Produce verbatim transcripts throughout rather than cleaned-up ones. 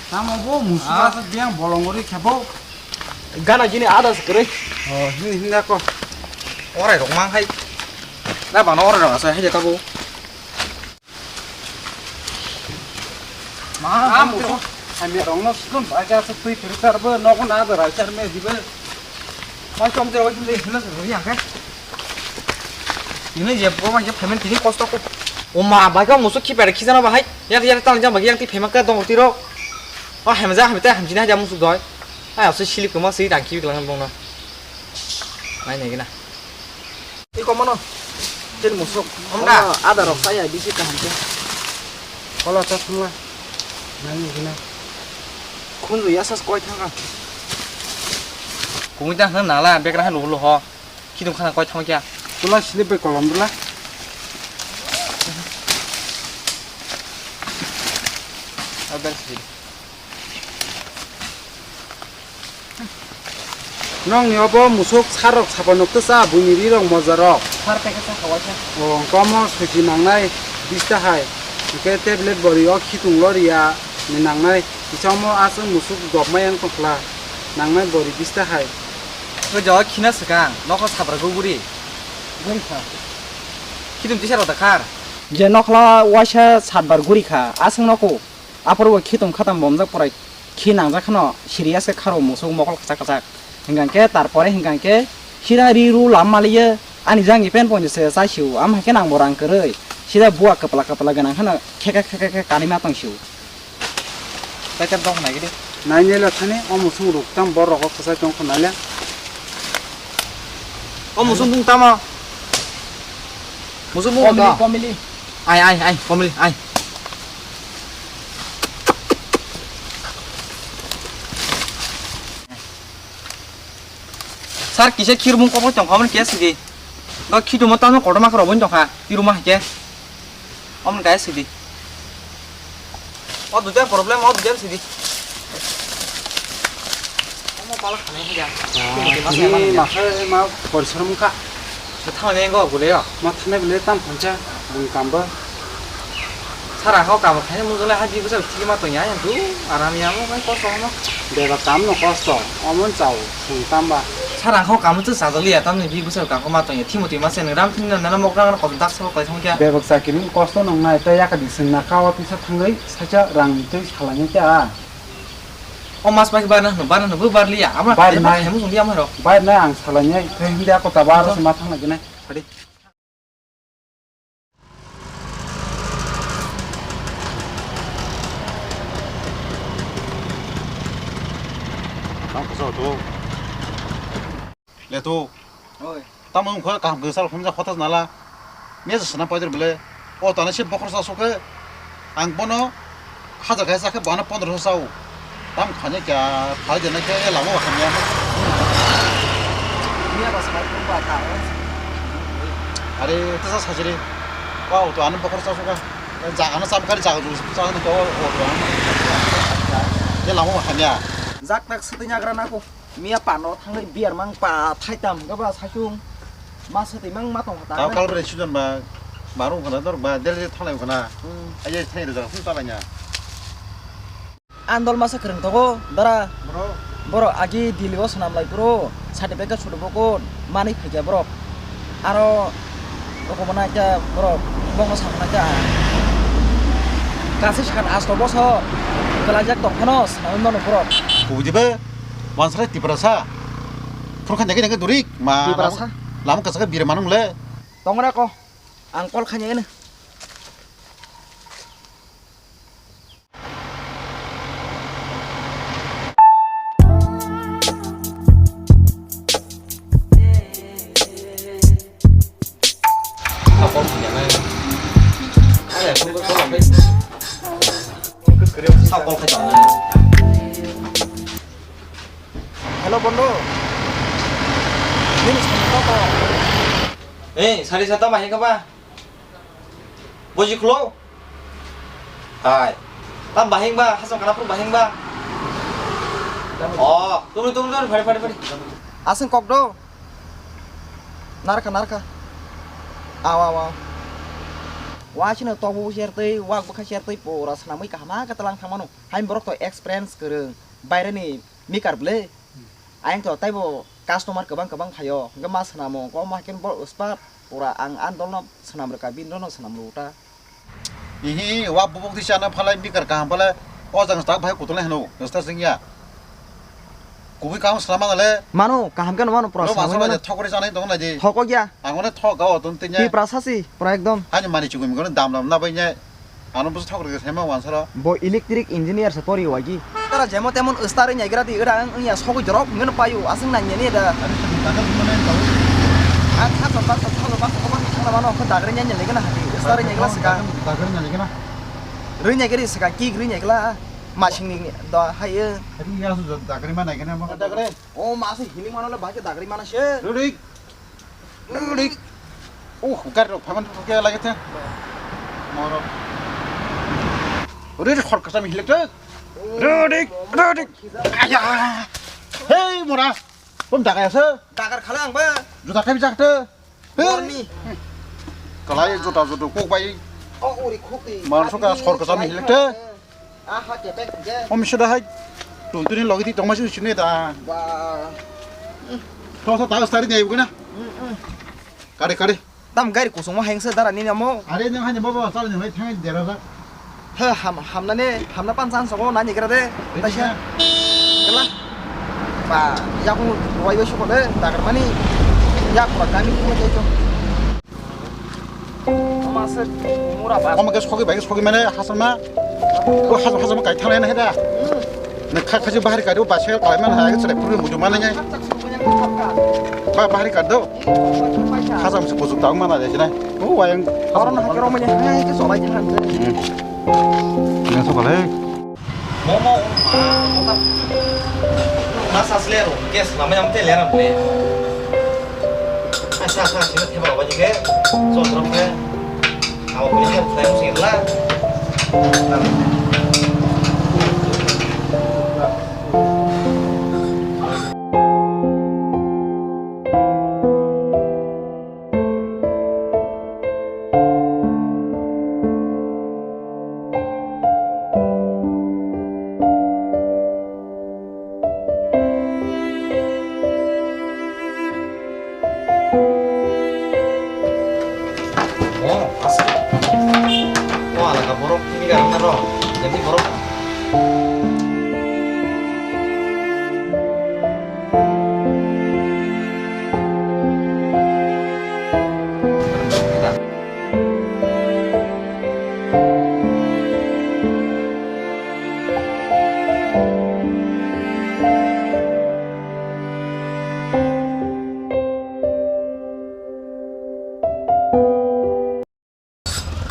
Tamo bo musuk asa biang bolong ori khebo. Gana gini ada se kwrwi. Oh, hini hini da ko. Orai rok mang hai. Na bana orai rok asa hai jata bo. Ma, ah, musuk. Hai me rong no sukun ba ja se twi kwrwi sar bo nogo na da rai sar me dibe. Mai chom je oi le hina se ri ang khe. Ini je bo mai je payment tini kosto ko. O ma, bai ka musuk ki pere ki jana ba hai. Yang yang tang jang ba yang ti payment ka dong ti ro. O hem ja hem te hem jina ja musuk doi. Ai asu silip ko ma si dang ki lang bong na. Nai ne gina. I ko mano. Chen musuk. Om na. Ada rok saya bisi kaham khe. Kola ta thangla. Nai ni gina. Khun ru yasas koi thanga. Kung ta hna nala bek ra hnu lo ho. Kidum khana koi thang kya. Tula slip bai kolom dula. Abar si. Nokni obo musuk sarok sapa nukte cha buini rirok mojarok. Sar packet sa khawaisa. O, komo suji nangnai bista hai. Hingke tablet bori o khitung loria ni nangnai. Kisa omo aswk musuk dopmai wng tongkla. Nangnai bori bista hai. O jaga khina swkang, nokho sabra guburi. Guri kha. Khitung tisa rok da khar. Je nokla waisa satbar guri kha, aswk nokho. Aphuru bo khitung khatam bomjak porai khi nangjak kheno serious khe kharo musuk mokol kwchak kwchak. Hingkha khe tarpore hingkha khe sida ri ru lam maliye ani jangni pen ponjo se chai siu. Am hai khe nang bo rang kwrwi sida bua kwpla kwpla gwnang kheno khe khe khe khe khe kanima tong siu. Packet dok nai gidi. Nai nelo thani o musuk ruk tam bor rok kwchai tong khna le. O musuk bung tamo. Musuk bung Komili, to. Komili. Ai ai ai komili ai. Sir, kisa khirmung kokno tongkha, omo khe sidi. Bo khitu mo tamo kotorma khoro boni tongkha, tiruma haikhe. Omo khe sidi. O duijan problem, o duijan sidi. Omo pala khane hiya. Ni masa ma porishrom kha. Thangni go gule yo. Ma thanai bile tam phancha, bung kamba. Sara hao kamo khaini mujole ha bibusa thik ma tongya yang tu aram ya mo kai kosto mo. Beba kam no kosto, omon chao, sung tamba. Sara hao kamo tu sajoli ya tamni bibusa kam ko ma tongya thimo twi ma se ram thini na na mok rang ko dak so ko thong kya. Beba sakini kosto nong nai ta ya ka di sing na ka wa tisa thangai sacha rang twi salanya kya. O mas pai bar na no bar na bu bar liya ama bar nai hemu sung liya ma ro. Bar nai ang salanya, tei hindi ako ta bar se ma thang lagi nai. Adi. Tang kasa to. Le to. Oi. Tamo wngkha kaham khe sal khumjak hotas nala. Mesa sana pajar bele. O tana se bokhor sa sokhe. Ang bono hajar khe sakhe bono pondro sa sao. Tam khanya kya phai jana kya e lamo khanya. Niya ba sai ko ba ta. Are tesa sajere. Wa o to ano bokhor sa sokha. Jaga no samkar jaga ju sa no to o to ano. E lamo khanya. Jak tak sete nyagra nako. Miya pano thangnai beer mang pa thaitam hwnkhe ba saichung. Ma swtwi mang ma tong kha ta. Tao kal bre sudan ba marung khana dor ba del del thanglai khana. Hmm. Aye thai rwjak sung talanya. Andol masa kwrwng togo dara. Bro. Boro agi Delhi o swnam lai bro. Certificate sudu bokon manwi phikya bro. Aro rokobona khe borok bongno sakna khe ah. Kasi sakhat asto bosor kwlaijak tong phano swnamwi mano borok. Kubui dibe? Wansrai Tiprasa. Phone khaina khe nangkhe durik ma Tiprasa? Lama, lama kwchak khe bira manung le. Tongra ko. Ang call khaina eno. Hello, bondhu. Nini sani kok? Eh, sari sata mahi kaba? Boji khulo? Hai. Tam bahing ba, hasam kana pur bahing ba. Oh, tunggu, tunggu, tunggu, fari, fari, fari. Asing kok do? Narkha, narkha. Aw, aw, aw. Wasino tokbo chertwi, wak bwkha chertwi pura swnamwi kaham khe tlang thangmano. Hain borok to experience kwrwng, baireni mikar bwle. Ayang to taibo customer kwbang kwbang phaio, hwnkhe ma swnamo, hwnkhe omo hai khe borok uspa pura ang ani dolno swnam rwkha, bini dolno swnam rwkha. Ihi, wa bubuk di chana phalai, mikar kaham phalai, o jang tak bhai kutung lai hino, nesta sing ya. Kubui kaham swnam mano le. Mano, kaham khe no mano, pura swnam mano. Thokri janai tong nai di. Thokok ya. Ang one thok ga o tong tinya. Tipra sasi, pura ekdom. Ani mani chugui mikono dam dam na bai nya. Ano bwswk thok rwgwi sema wansaro. Bo electric engineer se pori wagi. Tara jemo temon star nya gira di ira ang ya sogwi jorok ngeno payu aswng na nyeni da. Ani sini dagar mane tau. A tha so ba so tha so ba so ko ba thang na mano ko dagre nya nya legena hati. Star nya gla sika. Dagre nya legena. Ri nya giri sika ki ri nya gla. Masing ni do haye. Hati ya su dagre mana gena mo. Dagre. O masi hiling mano le ba ke dagre mana se. Ri. Rik. Oh, gari rok phaman ke lagi the. Moro. Rik, khor kasam hilek te. Rik, rik. Aya. Hei, mora. Pom daga asa. Dagar khala ang ba. Juta kai jak te. Morni. Kalai juta juta kok bai. Oh, uri khuk di. Mar suka khor kasam hilek te. Aha, kepek je. Om sudah hai. Tuntuni logi di tongma sini sini da. Ba. Tho tho tahu stari nyai bukan ah. Kare kare. Tam gari kusung mo hengse dara nini amo. Are nang hanya baba sal ni mai thang dera da. He ham hamna ne hamna pan san sogo nani kira de. Tasia. Kela. Ba, ya ku roi yo sokole dagar mani. Ya ku kami ku jai to. Omo khe sogwi bai khe sogwi mane hasama. O hasam hasam kai thang na heda. Na kha khaji bahari kado ba se kalai man ha khe chale puri muju mane ngai. Ba bahari kado. Hasam se kujuk ta mana de jina. O wayang. Oro na hakhe romani hai khe solai khe han. Na sokalai. Momo, ah, kota. Na sasle ro, gas lama yang te leram le. Asa asa sini theba ba jige, so drop ke. Awa punya kan saya mesti lah. Oh, asli. Oh, ala ka borok ini kan naro. Jadi borok.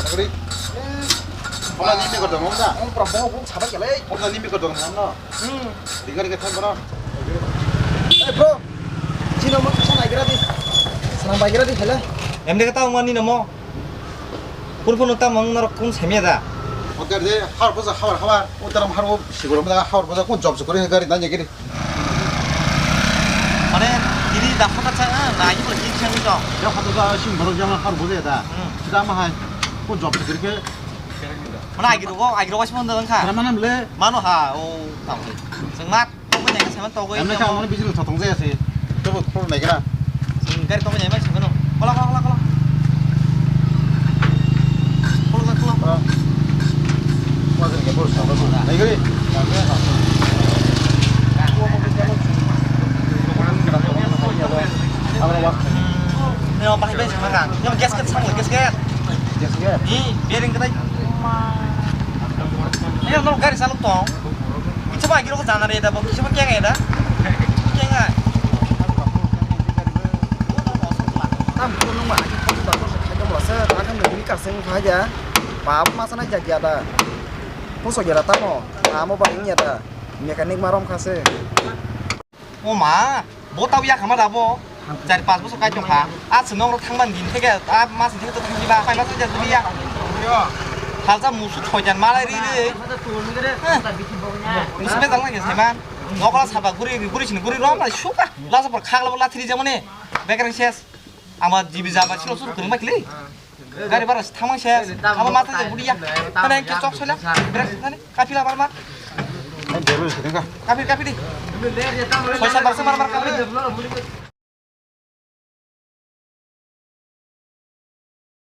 Nagri. Hola ni mikor dong na? Om pura bo bo sabai kele. Hola ni mikor dong na? Hmm. Digar ke thang bro. Eh bro. Chino mo kisa naigira di. Sanang baigira di hele. Em de kata umani namo. Pun pun utam ang norok kun semia da. Oke de har bosa habar habar. Utaram har bo siguro mo da habar bosa kun job sukuri gari nanya giri. Mane, ini dapur kaca, ah, nah, ini boleh gini siang itu. Ya, kata gua sih baru jangan har bosa ya da. Hmm. Sudah mah hai. Kun job sukuri ke. Mane, agiro, agiro kasih mana dong kah? Mana mana beli? Mano ha, oh, tahu. Sengmat. Tokoi nai ka saiman tokoi. Emne kha mane bijil thotong jaya se. Tebo khoro nai kena. Gari tokoi nai ma saiman. Kola kola kola kola. Kola kola kola. Wajar ke bor sa bor. Nai gari. Nyo bahai bai sama kan. Nyo gas gas sama gas gas. Gas gas. Ni bering kedai. Nyo no gari saluk tong. Kisa ba agiro ko jana re da bo, kisa ba keng ai da. Keng ai. Tam ko nung ba agi ko ba ko khaja mo se, ta kan ni ka seng khaja. Ba ma sana ja ja da. Ko so ja da tamo. Amo ba ing ya da. Mechanic marom khase. O ma, bo tau ya khama da bo. Char pas bosor kai tong kha. A swnong rok thangmani din theke, a mas din theke to thangji ba. Pai mas ja duli ya. Halsa musu thoijan malai ri ri. Musu be dang lagi saiman. Nokla saba guri guri sini guri rom lai suka. Lasa por khagla bo lathiri jamone. Bekreng ses. Ama jibi jaba silo suru kurma kili. Gari bara thamang se. Abo mata je budiya. Tane ke chok sela. Berak tane kapila bar mar. Kapir kapir di. Soisa bar se bar mar kapir.